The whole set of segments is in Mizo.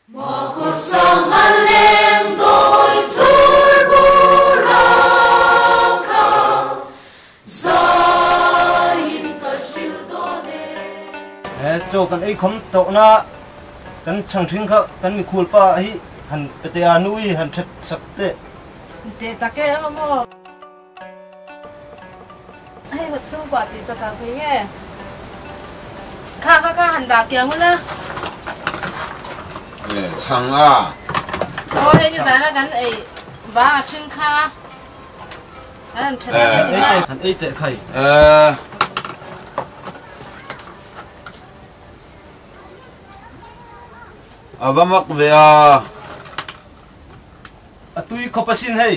Chaw kan ei khawm tawhna kan chhang thin kha kan mikhual pa hi han pe teh a, nui han that sak teh. Ni teh tak e aw maw. Hei hawt chhungkua tih tak ah pui nge. Kha kha kha han dah kiang ula. E chhang a. Aw hei ni zana kan ei vang a thin kha. An han that ang e ni ma. Han ei teh khai. E. A va mak ve a. A tui khawp asin hei.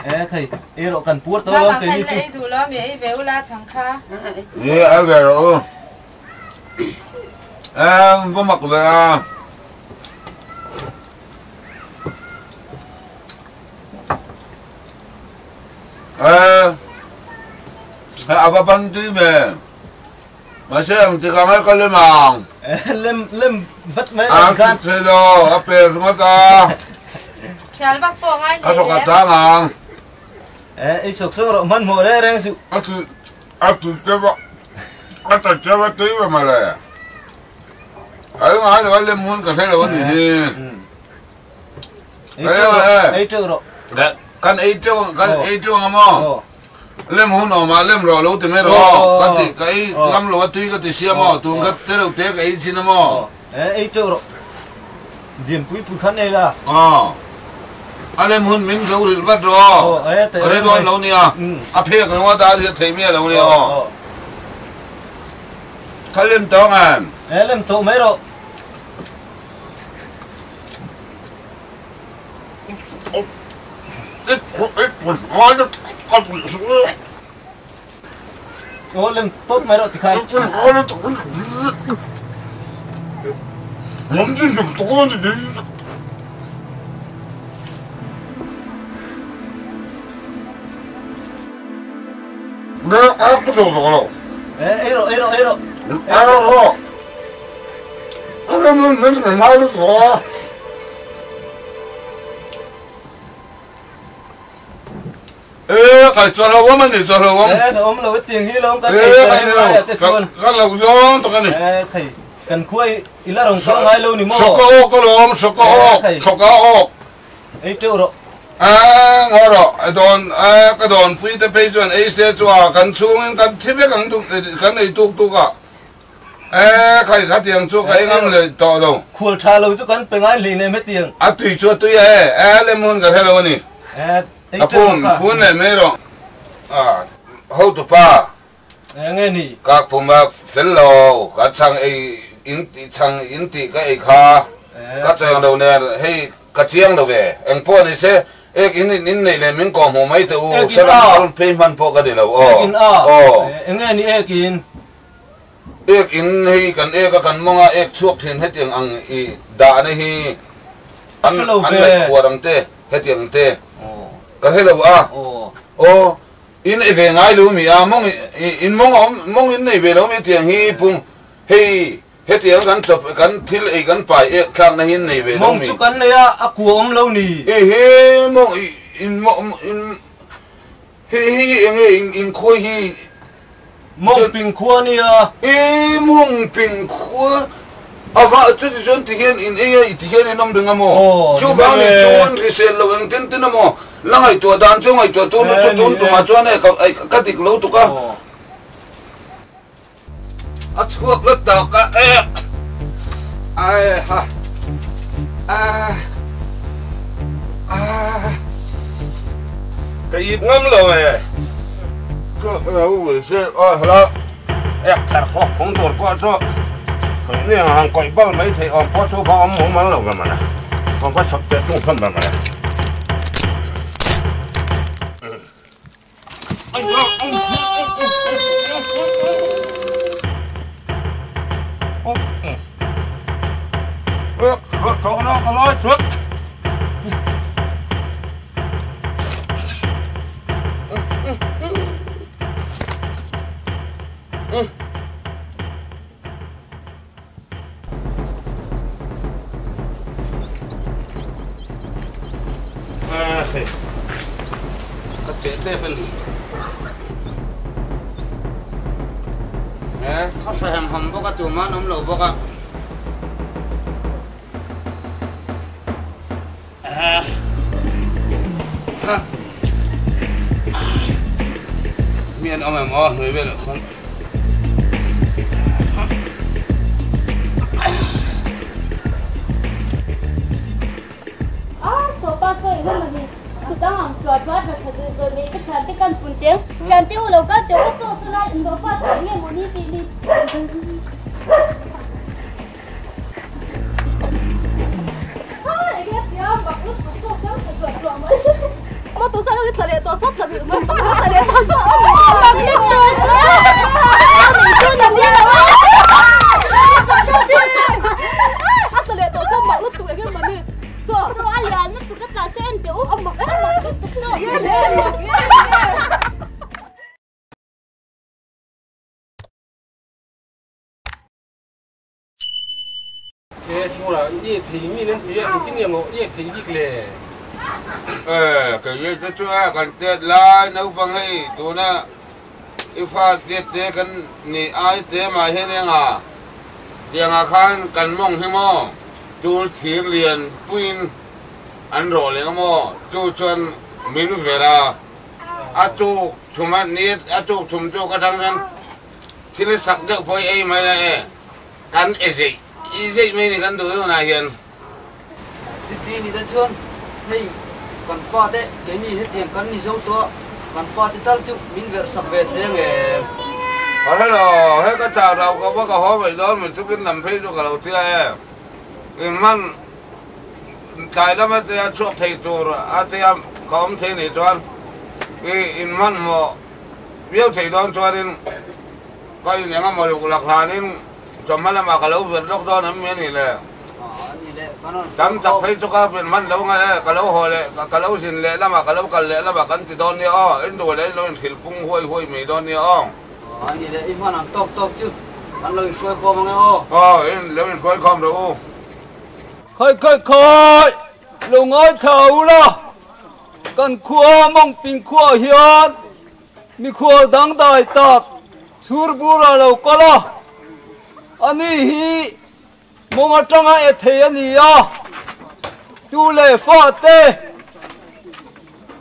E thei ei rawh kan puar tawh lo keini chu. Ei duh lo mi ei ve ula chhang kha. Ni ei ve rawh u. E va mak ve a. E hei a va ban tui ve. Mahse ang tik ang e ka lem ang. Lem lem vat mai ang khan. A thei lo a per ringawt a. Thial vak pawh ngai hle. Ka sawk a tang ang. Eh ei sawk sawk rawh hmanhmawh reng reng suh. A ti a ti teuh a a ta teuh a tui ve mawle. Ka ei ngai lo a lem hun ka hre lo a nih hi. Ei teuh rawh ei teuh rawh. Kan ei teuh kan ei teuh ang a maw. Lem hun awm ah lem rawh lo ti mai rawh ka ti ka ei ngam lo a tui ka ti sia maw tun ka te lo te ka ei chin a maw. E ei teuh rawh dian pui pui khan ei la. Aw a lem hun min lo rilh vat rawh ka re dawn lo nia a phek ringawt a a thei miah lo nia aw ka lem tawh ang em. E lem tawh mai rawh. Aw lem pawp mai rawh tikhan. Ei rawh ei rawh ei rawh. Ee kai chu alo awm ani chu alo awm. Ee ka awm lo e tiang hi lo kan ei ta hi lai ah te chuan. Ka lo zawng tak ani. Ee thei kan khua i la rawn kal ngai lo ni maw. Soka awk a lawm soka awk soka awk. Ei teuh rawh. Ee ngaw rawh a dawn ee ka dawn pui te phei chuan ei se chu a kan chhungin kan thi vek ang kan ei tuk tuk a. Ee khai khatiang chu ka engam leh tawh lo. Khual tha lo chu kan pe ngai hlei nem hetiang. A tui chu a tui a e, ee lem hun ka hre lo a ni. Ee ei Ka teuh pum kha. fun leh mai rawh. A hotu pa. Ee nge ni. Ka pum a fel lo, ka chhang ei in tih chhang in tih ka ei kha. Ee. Ka cheng lo nen hei ka chiang lo ve. Eng pawh ni se ek in in nei leh min kawh hmuh mai teh u. Ek in Salam a. kal phei hman pawh ka ni lo aw. Ek in a. Aw. Ee nge ni ek in. Ek in hei kan ek a kan mawng a ek chhuak thin hetiang ang i dahna hi an an ngaih khuar ang te hetiang te ka hre lo a aw in ei ve ngai lo mi a mawng in mawng a awm mawng in nei ve lo mi hetiang hi pung hei hetiang kan chawp kan thil ei kan pai ek thlakna hi in nei ve lo mi. Mawng chu kan nei a a kua awm lo ni. E he mawng in mawng in hei hei enge in in khuai hi Mawngping khua nia. I mawngping khua a va chuti chuan ti hian in ei a i ti hian in awm reng a maw? Chuvang ni chuan hrisel lo eng tin tin a maw? La ngaihtuah dan chu ngaihtuah tur chu tun tumah chuan e ka dik lo tuk a. A chhuak la tak a e ai ha a a ka ip ngam lo e ek thar pawh phung tur pawh chu ni ang han kawih bal mai theih awm pawh chu va awm mumal lo ve mawle awm va chhawp teh tung hlawm ve mawle. tep a ni. He kha tha hem ham bawk a, tumah an awm lo bawk a. Mi an awm em aw hnuai velah khawn. He chhungah i thei mi nan ti a, engtin nge maw i thei bik le? E, kei e te chu a kan tet lai naupang hei tuna i fa tet te kan ni ai te mah hian enga tiangah khan kan mawng hi maw tul thir lian puiin an rawh leh ang maw chu chuan min ver a, a tuk chhum a ni a tuk chhum chu ka tang hian thil sak deuh pawh i ei mai la e. Kan e zeih i zeih mai ni kan duh deuh hian. Chuti ni te chuan hei kan fate keini hetiang kan ni zo tawh a, kan fate tal chu min verh sak ve thei ang em? Hello, hei ka chau rau ka va ka haw mai dawn min chukin lam phei chu ka lo tia e. Engman tlai lama tia chhuak thei tur a tia ka awm thei nih chuan i inhmanhmawh viau thei dawn chuanin Ka in eng emaw luk lak hlanin chawhma lamah ka lo vir lawk dawn em mi a nih le? Tam tak phei chu ka vir hman lo nge e, ka lo haw leh, ka lo zin leh lamah, ka lo kal leh lamah kan ti dawn nia aw, in duh leh in lo inhrilh pung huai huai mai dawn nia aw. A nih le, i hman ang tawk tawk chu kan lo inhruai khawm ang e aw. Aw, in lo inhruai khawm rawh u. Khai khai khai, lo ngaithla u la, kan khua Mawngping khuaah hian Mikhual dangdai tak chhurbur a lo kal a, ani hi mawng atanga e thei a ni a, tu leh fate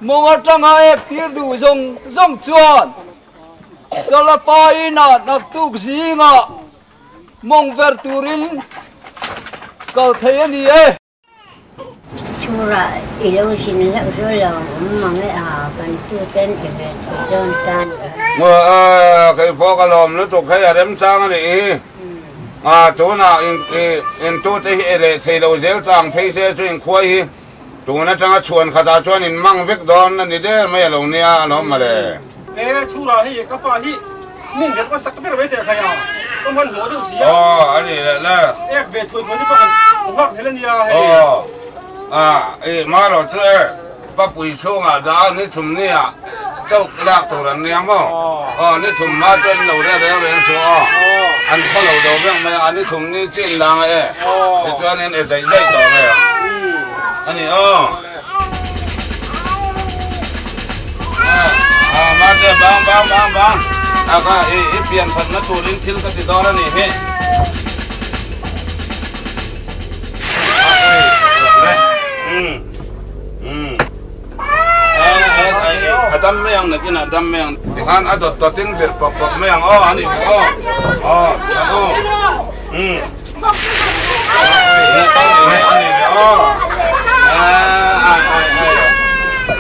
mawng atanga ek tir duh zawng zawng chuan Chalapa inah naktuk zingah mawng ver turin kal thei a ni e. Chhurah i lo zin hlauh chu lo awm mang e a, kan tuten i ve thei dawn ta ni a. Aw, kei pawh ka lawm lutuk hei a remchang a nih hi. A, tunah in tute hi e leh thei lo zel chang phei se chu inkhuai hi tun atanga chhuan khatah chuan in mang vek dawn a ni der mai a lo nia a lawm mawle. E, chhurah hei ka fa hi min ret hmasak ber mai teh khai a, ka hman hlawh deuh si a. Aw, a ni leh le. Ek ve thuai thuai te pawh kan nghak hlel a nia hei. Aw, a, i marawh chu e, papui chhungah dah a ni thum nia chauh lak tur an nia maw? Aw, ni thum hma chuan in lo rel reng reng chu aw, an khaw lo do vek mai a, a ni thum ni chi in lang a e, tichuanin e zaih zaih tawh ve a ni aw. Mate bang bang bang bang aka i i pian khat na turin thil ka ti dawn a nih hi. A dam mai ang nakin a dam mai ang. Tikhan a dawt dawtin vir pawp pawp mai ang aw a nih kha aw. Aw aw.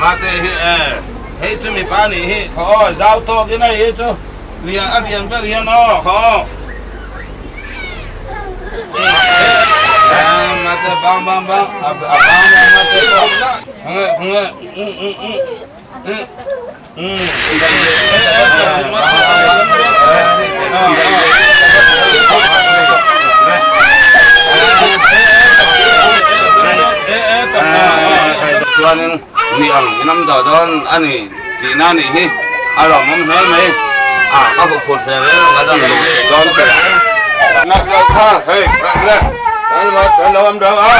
Mate hi e hei chu mipa nih hi khaw aw zau tawk in a hi chu lian a lian ber hian aw khaw aw mate bang bang bang a bang bang mate nge nge Chuanin mi ang inam dah dawn a ni tihna a nih hi a lawmawm hle mai a ka hmu phut ve reng a dang dawn che nak nak kha hei le kan lo am dah a.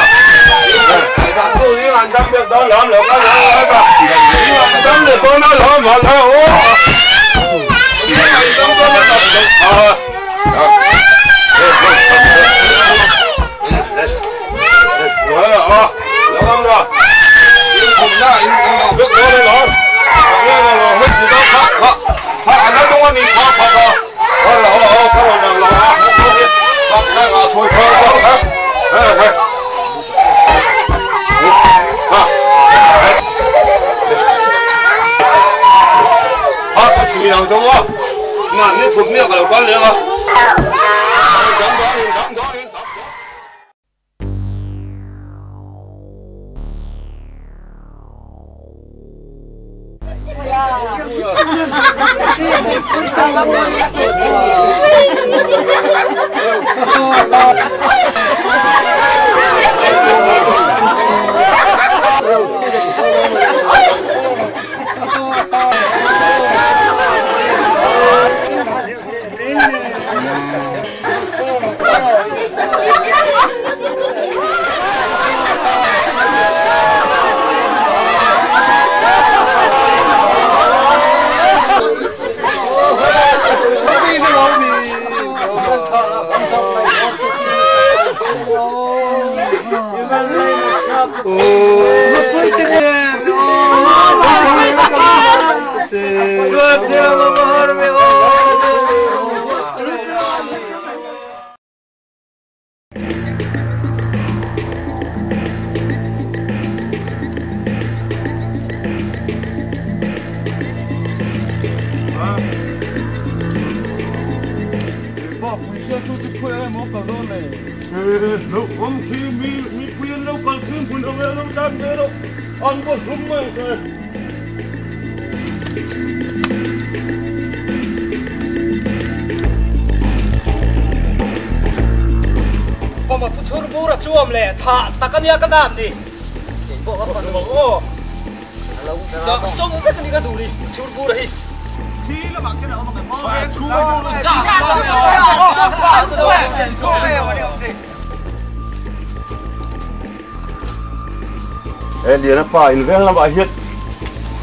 Lian pa in veng lamah hian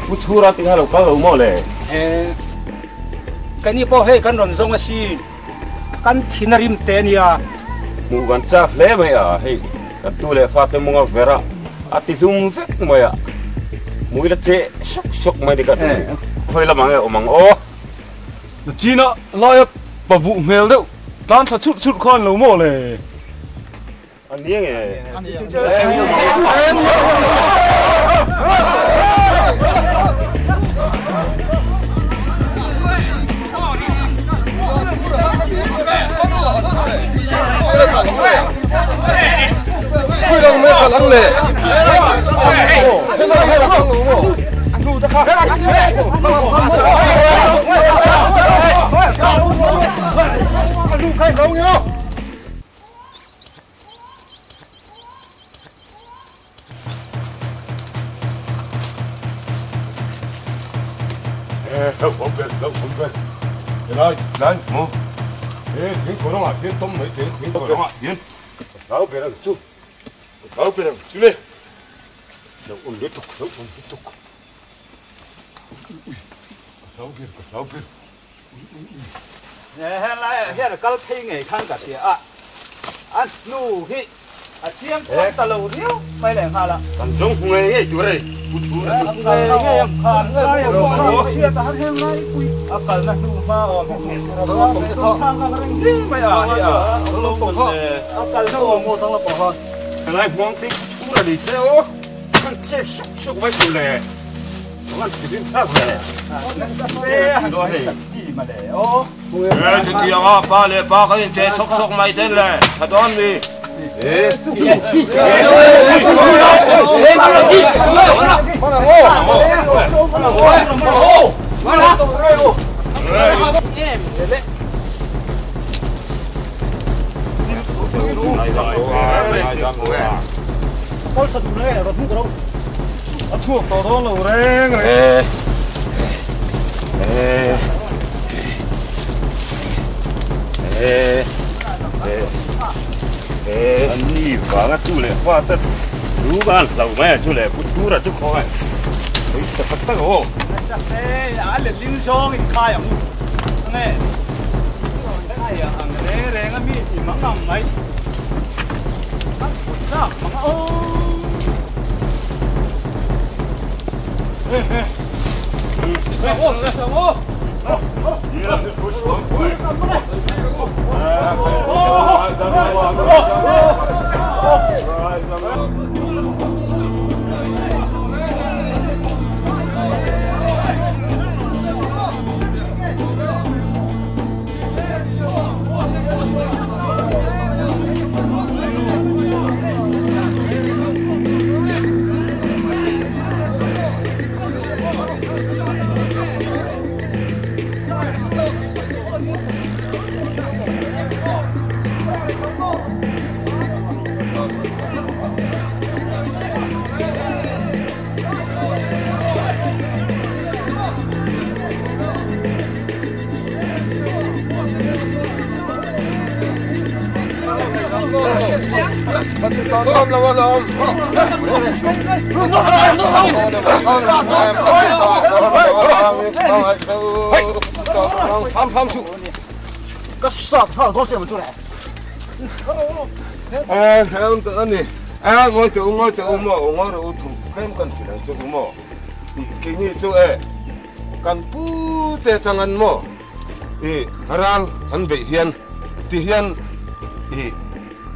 pu chhura tih kha lo kal lo maw le? Keini pawh hei kan rawn zawng asin, kan thin a rim teh a nia. Hmuh kan chak hle mai a, hei kan tu leh fate munga vera a ti hlum vek mai a, hmui la che sawk sawk mai ni ka duh. Khawi lamah nge awm ang aw? China laia pabuh hmel deuh tlan thla churh churh khan lo maw le? Pa le pa kan in che sok sok mai den le tha dawn mi. An ni vanga tu leh fa te Chu kan hlo mai a chu le Pu Chhura chu khaw ngai Ui tak tak tak aw. A letling zawng in khai ang u ange ai ang reng reng a mi ti mang ang mai an put chak mang a aw.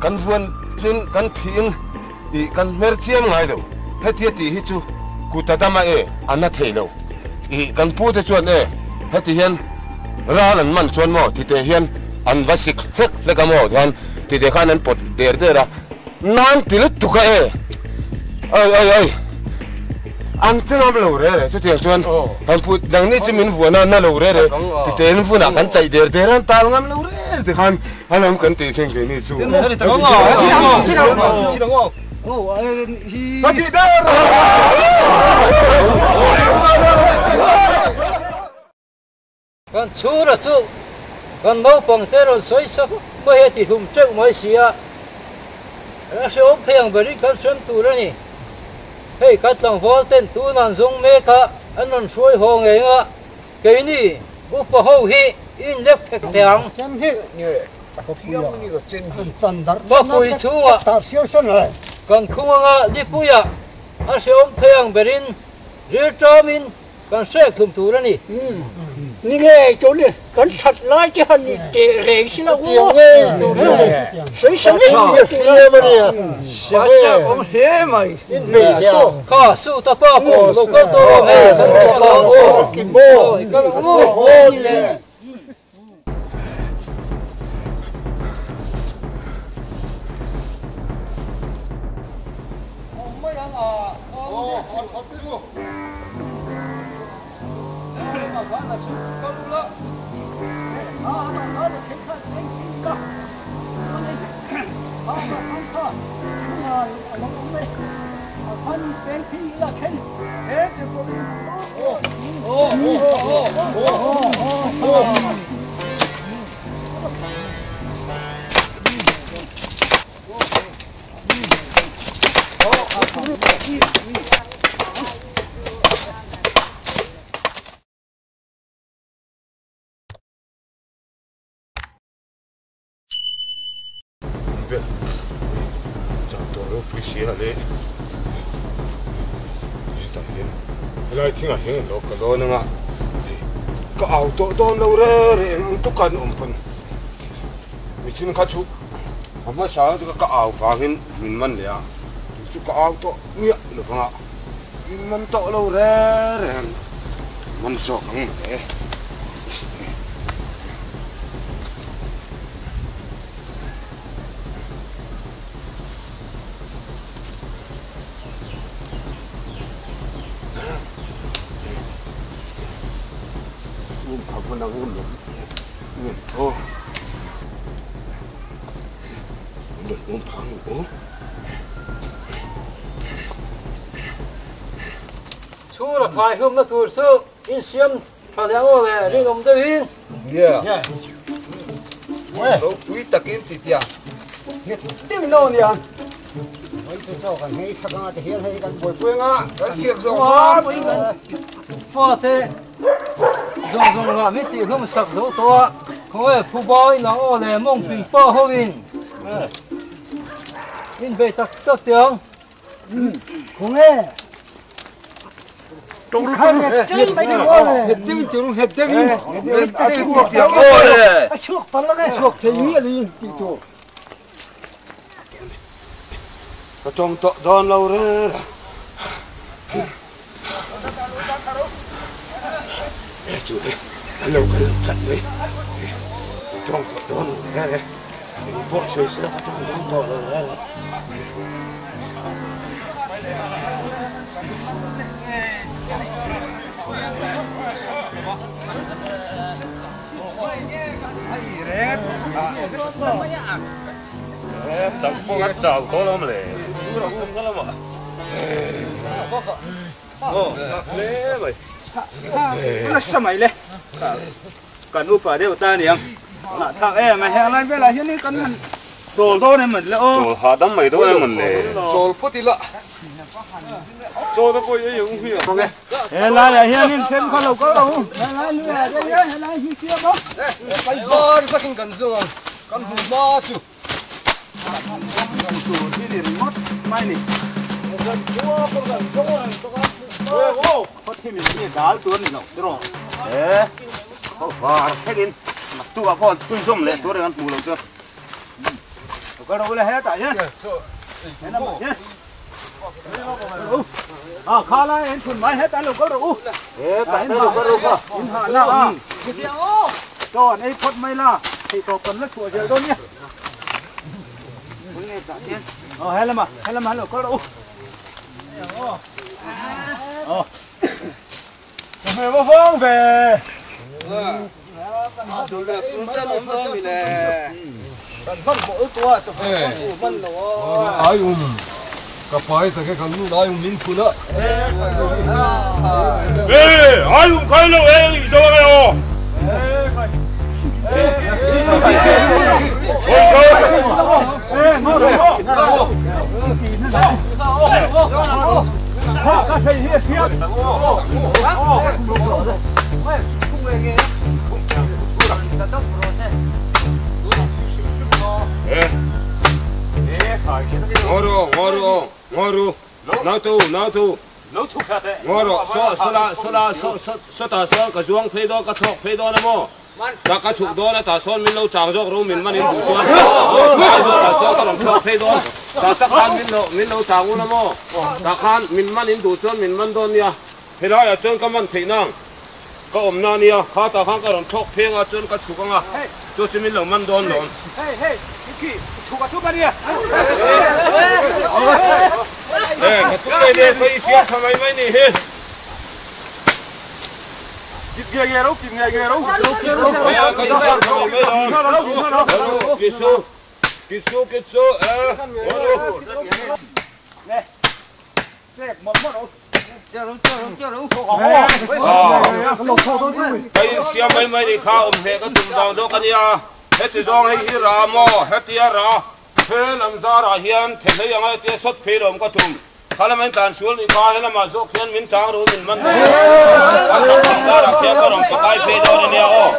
Kan vuan in kan phih in ih kan hmer chiam ngai lo hetia tih hi chu kut a dam a e a na thei lo ih kan pu te chuan e heti hian ral an man chuan maw tite hian an va sik hlek hlek a maw tihian tite khan an pawt der der a nan ti lutuk a e ai ai ai an che ngam lo re re chutiang chuan kan pu nangni chu min vuan a na lo re re tite in vunah kan chaih der der a an tal ngam lo re ti khan A lam kan tih thleng ve ni chu. Ka tih der! Kan chhura chu kan naupang te rawn sawi sak mai a ti hlum teuh mai si a, a hrehawm thei ang berin kan hrem tur a ni. Hei kan tlangval ten tunah an zawng mek a, an rawn hruai haw ngei ang a, Keini upa ho hi in lek phek teh ang. Bapui chhungah kan khung anga lipuiah a hrehawm thei ang berin rilṭawmin kan hrek hlum tur a ni. Ni ngei tur ni, kan that lai te han ni teh reng si lo u. Sawi sa ngei tur a. Awm hle mai. Kha su ta pa pawh lo kal tawh rawh hei. Kal ang u. Ber chak tawh ropui si a le hetah hian helai thingah hian lo ka dawn anga ka au tawh dawn lo re re eng ang tuk an awm pawn michin kha chu a hmasa chu ka au vangin min man leh a chu ka au tawh miah lo vanga min man tawh lo re re man zawk ang le. Chhura khai hlumna tur chu insiam tha leh ang aw le rinawm deuhin. Nia. Ropui takin ti tia. Nghet deuhin aw nia. Chaw kan hei chak anga ti hian hei kan buaipui anga kan siam zawng khan Fate zawng zawng ngah min tih hlawm sak zo tawh a, khawnge Phuba in ang aw le mawngping pa ho in min bei tak tak teh ang. Khawnge A chhuak palh ang e. Chhuak thei miah lo in tih tur. Ka tawng tawh dawn lo reng a. Chu le an lo kal tlat mai. Ka tawng tawh dawn lo reng e. Eng pawh sawi sela ka tawng dawn tawh lo reng e. Nasa mai le kan upa deuh ta aniang ngah thak em a heng lai velah hianin kan han chawl dawn em le aw chawl hahdam mai dawn em le chawl phawt ila chaw te pawh ei ang hmiang ang e he laiah hianin then khaw lo kal lo he lai luiah te hian he lai hi siam a kan var takin kan zawng ang kan hmu hma chu tur hi ni ringawt mai ni dal tur ni lo tiraw e var thlengin naktuk ah pawh chhunzawm leh tur an hmu lo chu ka ro le he tah hian a kha lai en thun mai hetah lo kal rawh u hetah lo kal rawh kha in hah la a chaw an ei phawt mai la thei tawp kan la chhuah zel dawn nia aw he lama he lama lo kal rawh u aw Ka va vang ve Aium ka pai take kan nu aium min phun a. E aium khai lo e i zo ang e aw. Oi so. Ngaw ru ngaw ru ngaw ru nau tu nau tu ngaw rawh saw sawla sawla saw sawtah sawn ka zuang phei dawn ka thlawk phei dawn a maw ta ka chhuk dawn a tah sawn min lo chang zawk ru min man in duh chuan aw sawtah sawn ka rawn thlawk phei dawn tah tak khan min lo min lo chang un a maw tah khan min man in duh chuan min man dawn nia helaiah chuan ka man theih nang Ka awmna a nia, kha tah khan ka rawn thlawk pheng a, chuan ka chhuk ang a, chu chu min lo man dawn lo. He, ka tum leh nen ka insiam tha mai mai nih hi. Ka insiam tha mai mai lo. Kisu, kisu, kisu, e, Ka insiam mai mai nih kha awm hleh ka tum vang zawk a nia. Heti zawng hei hi ra maw? Hetia ra he lam zarah hian thehlei anga hetia sawt phei lo awm ka tum. Kha lama in tlan sual nih kha he lamah zawk hian min chang ru min man dawn. A chak lam zarah khian ka rawn pakai phei dawn a nia aw.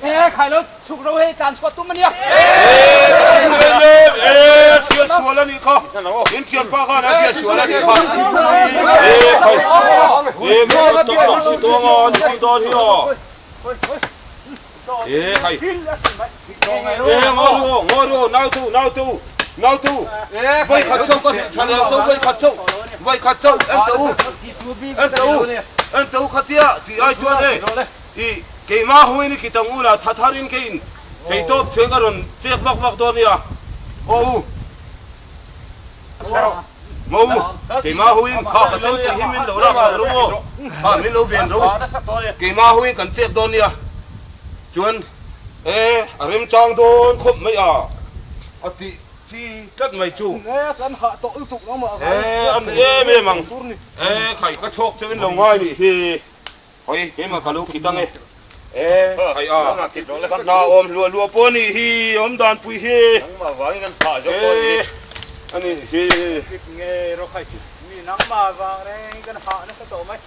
He khai lo chhuk ro hei tlan chhuah tum ania. E sial sual ani kha in thian pa khan a sial sual ani kha e khai e mi lo tok tok si tawng a ni ti dawn hi aw e khai e ngaw ru ngaw ru nau tu nau tu nau tu voi khat chauh ka hrilh tha leh chauh voi khat chauh voi khat chauh en teh u en teh u en teh u khatia tih ai chuan e i keimah huin i kitang u la tha tharin keiin theitawp chuan ka rawn chek vak vak dawn nia aw u Mo keimah huin kha ka chen thei hi min lo lak sak ru aw kha min lo ven ru keimah huin kan chek dawn nia chuan e a remchang dawn khawp mai a a tih. chi tlat mai chu. E kan hah tawh lutuk nangmah vang. E an em em ang. E khai ka chhawk che in lo ngai nih hi. Hawi keimah ka lo kit ang e. E khai a. Ka hna awm hluah hluah pawh anih hi awm dan pui hi. Nangmah vangin kan phah zawk pawh anih hi. E anih hi. Kit nge rawh khai. Mi nangmah vang reng kan hah nasa tawh mai.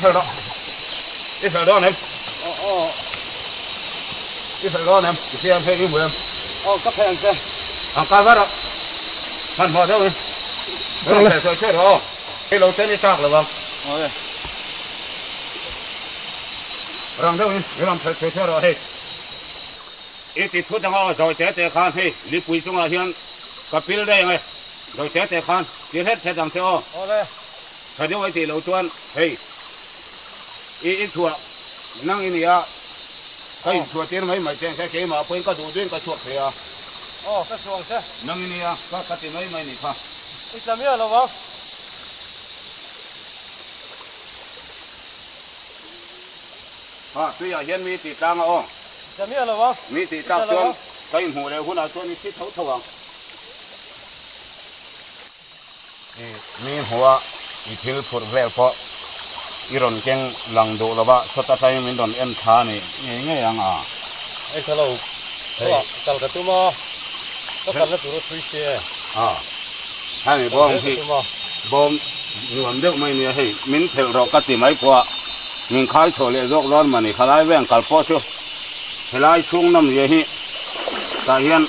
phel rawh i fel dawn em aw aw i fel dawn em i hriam hei i hmu em aw ka phel ang che ang kal vat rawh hmanhmawh deuh in rawn phel sawi chhe rawh aw hei lo chen i chak lo ang aw e rang deuh in i rawn phel chhe chhe rawh hei i ti thut ang aw zawi te te khan hei lipui chungah hian ka pil daih ang e zawi te te khan ti hret hret ang che aw aw le. Tha deuh ai tih loh chuan hei i i chhuah nang i nia ka inchhuah tir mai mai che ang che keimah pawhin ka duh duhin ka chhuak thei a. Aw ka chhuah ang che. Nang i nia ka ka ti mai mai ni kha. I tla miah lo ang. Ha tuiah hian mi tih tlang a aw. I tla miah lo ang. Mi tih tlak chuan ka inhmuh leh hunah chuan i thi tho tho ang. I mi hmuha i thil phurh vel pawh i rawn keng lang duh lova sawt atangin min rawn en thla a ni ngei ngei ang a. Hei ka lo kal ka tum a, ka kalna tur a thui si e. A, hemi bawm hi bawm nuam deuh mai nia hei, min phelh rawh ka ti mai pawh a, min khai chhuah leh zawk dawn mah ni, khalai veng kal pawh chu helai chhung nawm zia hi tah hian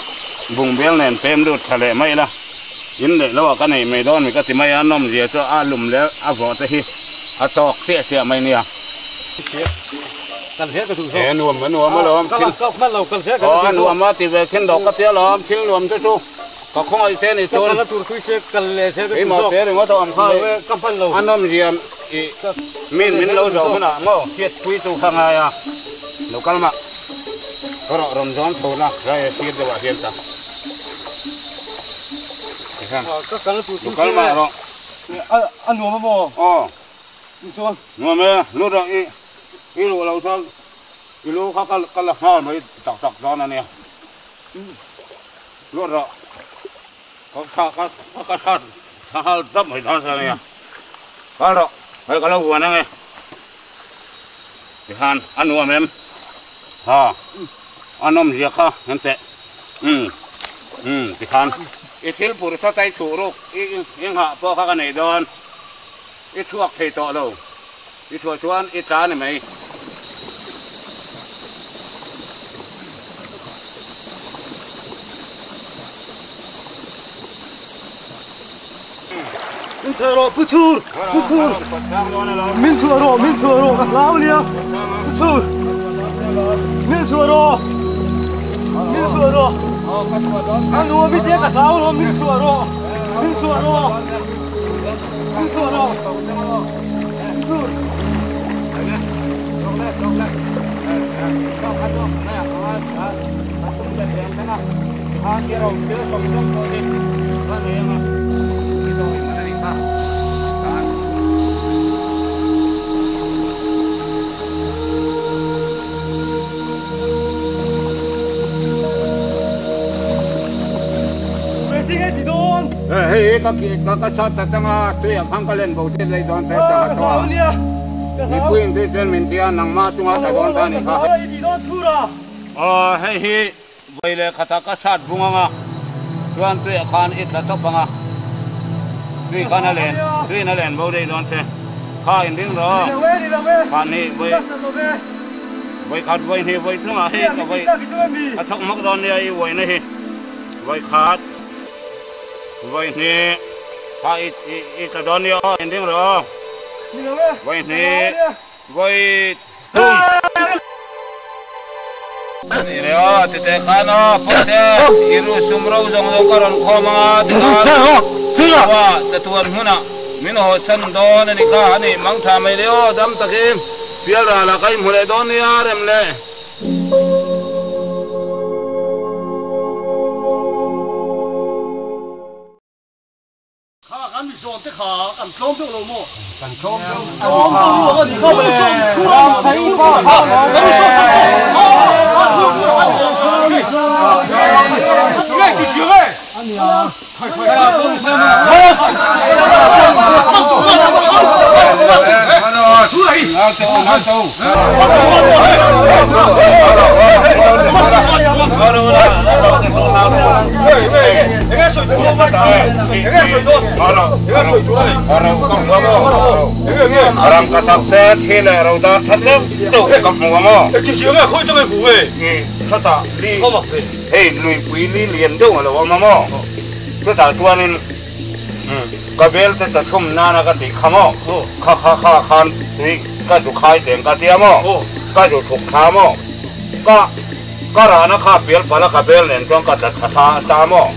bungbel nen pem lut tha leh mai la. In leh lo ah ka nei mai dawn mi ka ti mai a, nawm zia chu a lum leh a vawh te hi a tawk chiah chiah mai nia. He nuam a nuam alawm thil aw a nuam a ti ve khin dawk ka ti alawm thil nuam te chu ka khawngaih te ni chuan keimah te ringawt a awm kha a nawm zia i min min lo zawh hunah maw hriatpui tu kha ngai a lo kal mah ka rawh rawn zawm tho na rai a sir deuh ah hian ta tikhan lo kal mah rawh a nuam a maw aw chuan nuam e lut rawh i i luh loh chuan i lu kha ka la nghal mai tak tak dawn a nia lut rawh Ka tha ka ka tha tha nghal dap mai dawn sa nia. Kal rawh, hei ka lo vuan ang e. Tikhan a nuam em? Ha, a nawm zia kha en teh. Umm, umm tikhan i thil phur sawt a i chhuh ruk i i nghah pawh kha ka nei dawn. I chhuak thei tawh lo. I chhuah chuan i tla ni mai. Min chhuah rawh Pu Chhur, Pu Chhur. Min chhuah rawh, min chhuah rawh ka hlau nia. Pu Chhur. Min chhuah rawh. Min chhuah rawh. A nuam i tia ka hlau rawh, min chhuah rawh. Min chhuah rawh. Min chhuah rawh. Pu Chhur. Hei ka ka ka sat ta changa tui ang khang ka len bo te lei dawn te changa to mipui in tui chen min tia nangma chunga ta dawn ta ni kha. Hei hi Vawi leh khatah ka sat bung anga, chuan tuiah khan i tla tawp anga, tui khan a len, tuiin a len bo daih dawn che. Kha in ring rawh, khan hi vawi, vawi khat vawi hnih vawi thumah hei ka vawi ka thawk hmawk dawn nia i uaina hi, vawi khat, vawi hnih, kha i i tla dawn nia aw, in ring rawh, vawi hnih, vawi thum. Ni le aw, tute khan aw, pawhte i ru sum ro zawng zawng ka rawn khawm ang a, tikhan khua chatuan hmunah min haw chhan dawn a ni kha, a ni mang tha mai le aw, dam takin pial ralah ka inhmu leh dawn nia rem le. Kha kan mi zawn te kha kan tlawm deuh lo maw? Kan tlawm deuh. Tlawm deuh lo a ni kha. Kan sawm chhur a ni chhur a ni. Kan sawm Nge ti si nge? Ania. Enge sawi tur a Enge sawi dawn Enge sawi tur a Enge enge Ram ka tak te thi leh ro dar that deuh deuh ka hmu a maw? Engti si enge khawi tang e hmu nge? Chutah li hei luipui li lian deuh a lo awm a maw? Chutah chuanin ka bel te ta thum nana ka tih kha maw? Kha kha kha khan tui ka zu khai teng ka tia maw? Ka zu thuk tha maw? Ka Ka rahna kha pial pala ka bel nen chuan ka tla tha tha ta maw?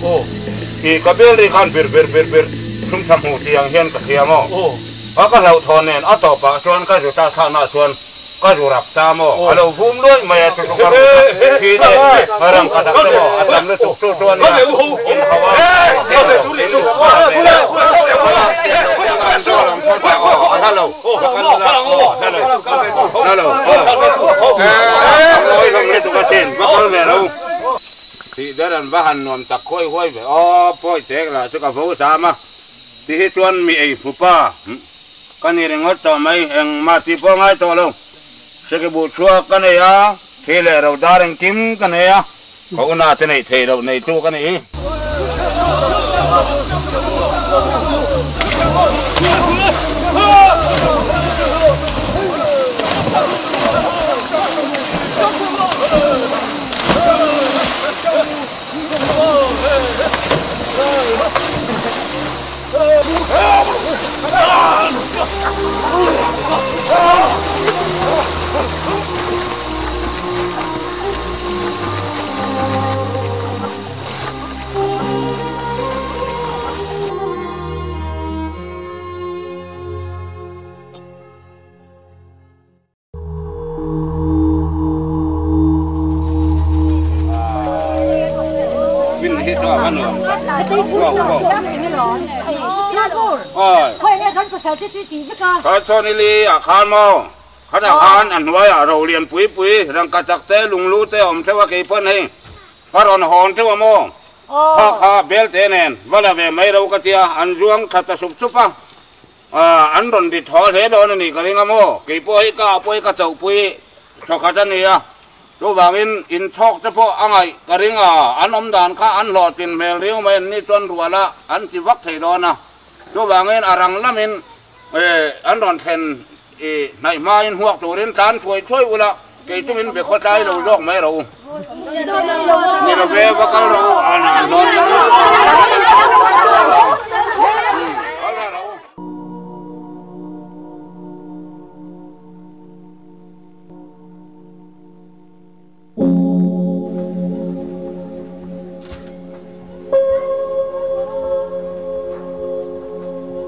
I ka bel ri khan bir bir bir bir thum tha hmuh tih ang hian ka hria maw? A ka hlauhthawn nen a tawpah chuan ka zu ta thlakna chuan ka zu rap ta maw? A lo vum luaih mai a chu chu ka ru ta thi te ka rang ka dak te maw? A tam lutuk chu chuan nia in hau a Tih ber an va han nuam tak khawi huai ve aw pawi tek lah chu ka vo zam a ti hi chuan mi ei hmu pa ka ni ringawt tawh mai engmah tih pawh ngai tawh lo seki buh chhuak ka nei a thi leh ro dar engkim ka nei a Ka una te neih theih loh neitu ka nih hi. Khathawni a khan maw? Khatah khan a hnuaiah ro lian pui pui, rangka chak te, lunglu te a awm theuh a, kei pawn hei ka rawn hawn theuh a maw? Kha kha belte nen va la ve mai ro ka tia, an zuang tha ta sup sup a, an rawn ri thaw hle dawn a nih ka ring a maw? Kei pawh hei ka ah pawh hi ka chauhpui thawkhat a ni a, chuvangin inchhawk te pawh a ngaih ka ring a, an awm dan kha an hlawhtlin hmel riau mai an ni chuan rual a an ti vak thei dawn a, chuvangin a rang lamin An rawn thlen i hnaih hmain huak turin tlan thuai thuai ula, kei chu min be khawtlai lo zawk mai ro. Ni lo ve, va kal ro an an dawn lo.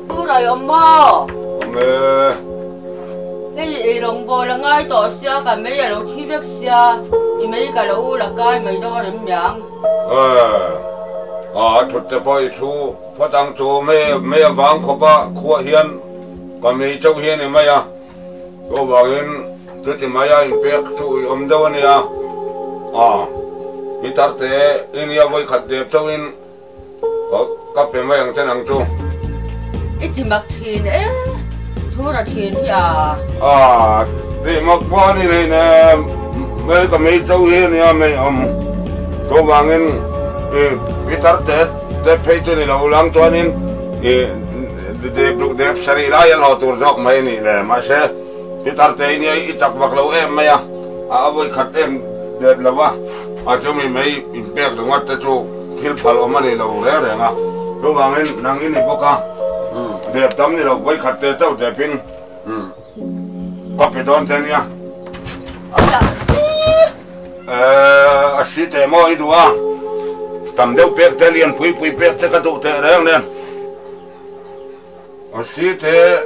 Turai awm maw? Awm e. Hei ei rawngbawl a ngai tawh sia ka mei a lo thi vek sia i mei ka lo la kai mai dawn em niang. Eh, a thut te pawh i thu phawt ang chu mei mei avang khawp a khuah hian ka mei chauh hi a ni mai a. Chuvangin chuti maia inpek chu ui awm deuh a nia. A, mi tarte i nia vawikhat dep chauhin ka pe mai ang che nang chu. I ti mak thin e, thura thin hi a. A, ti mak pawh a ni hlei nem, mei ka mei chauh hi a nia mei awm. Chuvangin i mi tarte te phei chu ni lo lang chuanin i. Dep luk dep sarih lai a hlawh tur zawk mai a nih le. Mahse, Peter te nia i chak vak lo em mai a, a vawi khat em dep lo a, a chumi mai inpek ringawt te chu thil phal awm a ni lo reng reng a. Chuvangin nang i ni bawk a, dep tam ni lo vawi khat te chauh depin ka pe dawn che nia. A si teh maw i duh a, tam deuh pek te lian pui pui pek te ka duh teh reng nen. A si teh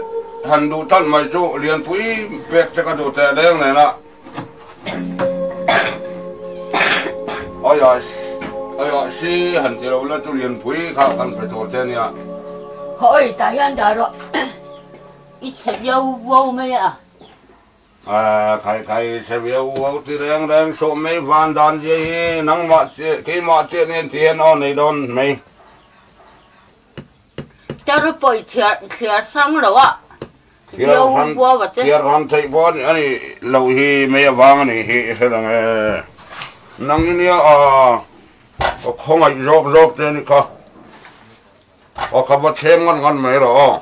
han duh tan mai chu lian pui pek te ka duh teh reng nen a. Aia aia si han ti lo la chu lian pui kha kan pe tur che nia. Hawi tah hian dah rawh i chhe viau viau mai a. Khai khai chhe viau viau ti reng reng suh mai van dan zia hi nangmah chiah keimah chiah nen ti hian aw nei dawn mai. Tar pawi thliar thliar hrang lo a viau viau a che. Thliar hran theih pawh a ni lo hi mei avang a nih hi i hre reng e. Nang i nia a khawngaih zawk zawk che a ni kha. Aw kha va thlem ngan ngan mai rawh aw.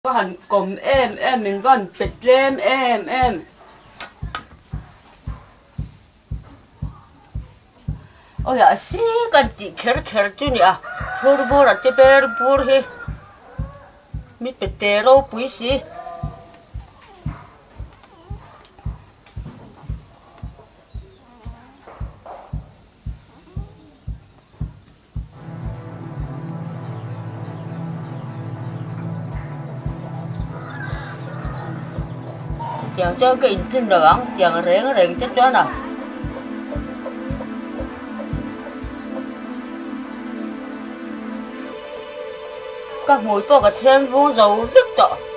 Ka han kawm em em min van pe tlem em em. Awi a si kan tih kher kher chu nia phur bur a ti ber bur hi mi pe te ropui si. Tiang chuan ka intlin lo ang tiang reng reng te chuan a. Ka hmui pawh ka chhem vung zo vek tawh.